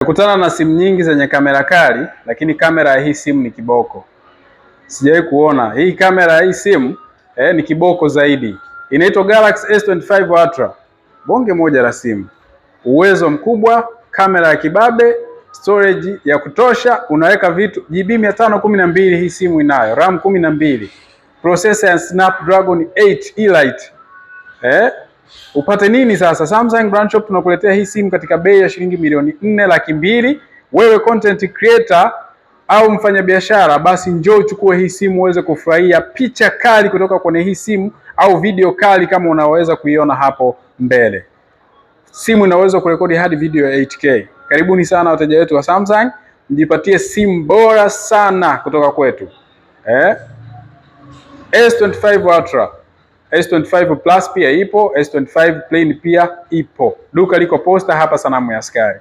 Nimekutana na simu nyingi zenye kamera kali, lakini kamera ya hii simu ni kiboko. Sijawahi kuona hii kamera ya hii simu ni kiboko zaidi. Inaitwa Galaxy S25 Ultra, bonge moja la simu, uwezo mkubwa, kamera ya kibabe, storage ya kutosha, unaweka vitu GB 512 hii simu inayo, RAM 12, processor ya Snapdragon 8 Elite. Upate nini sasa? Samsung Brand Shop tunakuletea hii simu katika bei ya shilingi 4,200,000. Wewe content creator au mfanyabiashara, basi njoo uchukue hii simu uweze kufurahia picha kali kutoka kwenye hii simu au video kali kama unaweza kuiona hapo mbele. Simu inaweza kurekodi hadi video ya 8K. Karibuni sana wateja wetu wa Samsung, mjipatie simu bora sana kutoka kwetu. S25 Ultra, S25 Plus pia ipo, S25 Plain pia ipo. Duka liko Posta hapa sanamu ya askari.